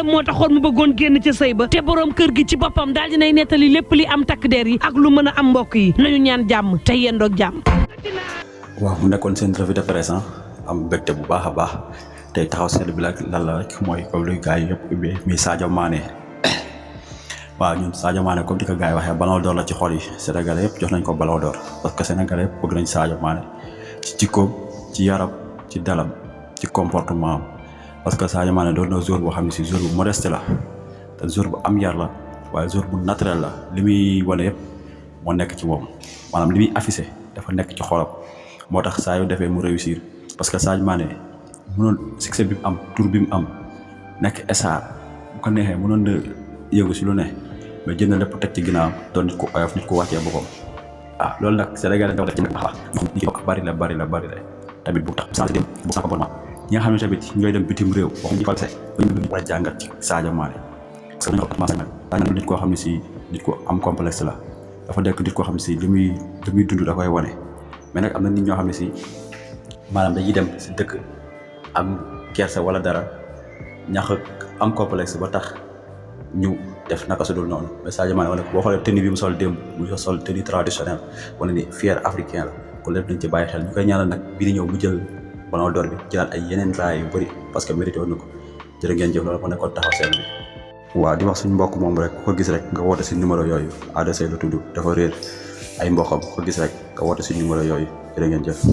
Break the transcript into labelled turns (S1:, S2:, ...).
S1: moo taxoon mu bëggoon génn ca sëy ba te borom kër gi ci boppam daal dinay nettali lépp li am takk der yi ak lu mën a am mbokk yi nañu ñaan jàmm te yendoog jàmm.
S2: waaw mu nekkoon seen revue de presse am mbégte bu baax a baax tey taxaw seetlu bi lan la rek mooy comme luy gars yi yëpp ubbee muy Sadio Mané waaw ñun Sadio Mané comme di ko gars yi waxee ballon d'or la ci xol yi Sénégalais yëpp jox nañ ko ballon d'or parce que Sénégalais yëpp bëgg nañ Sadio Mané ci jikkoom ci yaram ci dalam ci comportement am parce que Sadio Mané doon na joueur boo xam ne si joueur bu modeste la te joueur bu am yar la waaye joueur bu naturel la li muy wane yëpp moo nekk ci moom maanaam li muy affiché dafa nekk ci xolam moo tax saa yu defee mu réussir parce que Sadio Mané mënoon succès bi mu am tour bi mu am nekk star bu ko neexee mënoon na yëngu si lu ne mais jënd na lépp teg ci ginnaawam doon nit ku oyof nit ku wàccee boppam loolu nag Sénégal dafa def ci nag ñi ko bari la tamit bu tax changé dem bu sa comportement ñi nga xam ne tamit ñooy dem bitim réew waxuñu false ñu war a jàngat ci Sadio Mané parce que dañu ko commencé nag nit koo xam ne si nit ko am complexe la dafa nekk nit koo xam ne si li muy dund da koy wane mais nag am na nit ñoo xam ne si maanaam dañuy dem si dëkk am kersa wala dara ñax am complexe ba tax ñu def naka su dul noonu mais Sadio Mané wala boo xoolee tenue bi mu sol démb mu sol tenue traditionnelle wala ni fier africain la kon lépp dañ ci bàyyi xel ñu koy ñaanal nag bii di ñëw mu jël ballon d'or bi jëlaat ay yeneen raay yu bëri parce que mérité woon na ko jërë ngeen jëf loolu moo nekkoon taxaw seen bi waaw di wax suñ mbokk moom rek ku ko gis rek nga woote si numéro yooyu ADC la tudd dafa réer ay mbokkam ku ko gis rek nga woote si numéro yooyu jërë ngeen jëf